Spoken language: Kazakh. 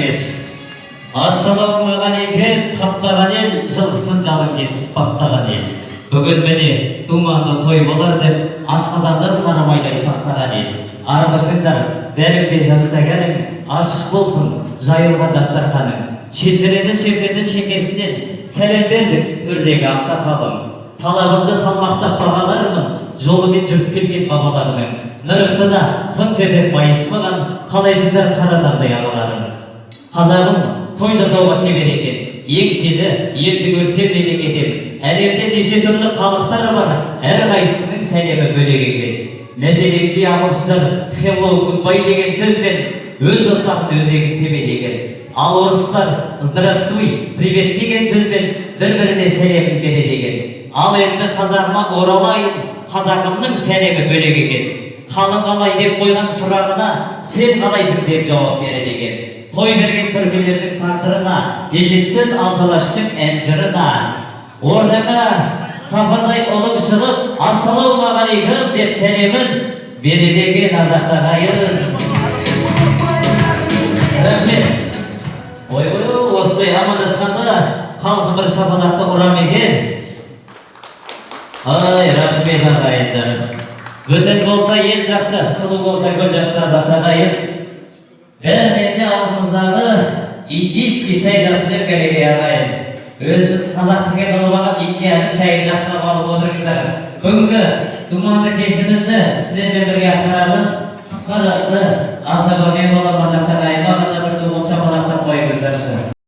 Рахмет. Ассалаумағалейкум, қаптаған ел, жылқысын жалын кесіп баптаған ел. Бүгін, міне, думанды той болар деп, асқазанды сары майдай сақтаған ел. Армысыңдар, бәрің де жаста кәрің, ашық болсын жайылған дастарханың. Шежірені шертетін шекесінен сәлем бердік, төрдегі ақсақалым. Талабымды салмақтап бағалармын, жолымен жүріп келген бабаларының. Нырықтыда қыңқ етіп майыспаған, қалайсыңдар, қара нардай ағаларым? Қазағым той жасауға шебер екен, еңселі елді көрсем, елең етем. Әлемде неше түрлі халықтар бар, әрқайсысының сәлемі бөлек екен. Мәселен, кей ағылшындар «hello», «goodbye» деген сөзбен өз достарының өзегін тебеді екен. Ал орыстар «здравствуй», «привет» деген сөзбен бір біріне сәлемін береді екен. Ал енді қазағыма оралайын, қазағымның сәлемі бөлек екен. «Қалың қалай?» деп қойған сұрағына «Сен қалайсың?» деп жауап береді екен. Той берген түркілердің тағдырына не жетсін, Алты Алаштың ән жырына. Ордаңа сапардай ұлың шығып, «Ассалаумағалейкум» деп сәлемін береді екен, ардақты ағайын. Рахмет. Ойбай, осылай амандасқанда халқым бір шапалақты ұра ма екен? Ай, рахмет, ағайындар. Бөтен болса ел жақсы, сұлу болса көл жақсы, ардақты ағайын. Бәрінен де алдымыздағы индийский шай жақсы деп, кәнекей, ағайын. Өзіміз қазақтікі қылып алған Индияның шайын жақсылап алып отырыңыздар. Бүгінгі думанды кешімізді сіздермен бірге атқаратын Сықпар атты асабамен боламын, ардақты ағайын. Маған да бір думан шапалақтап қойыңыздаршы.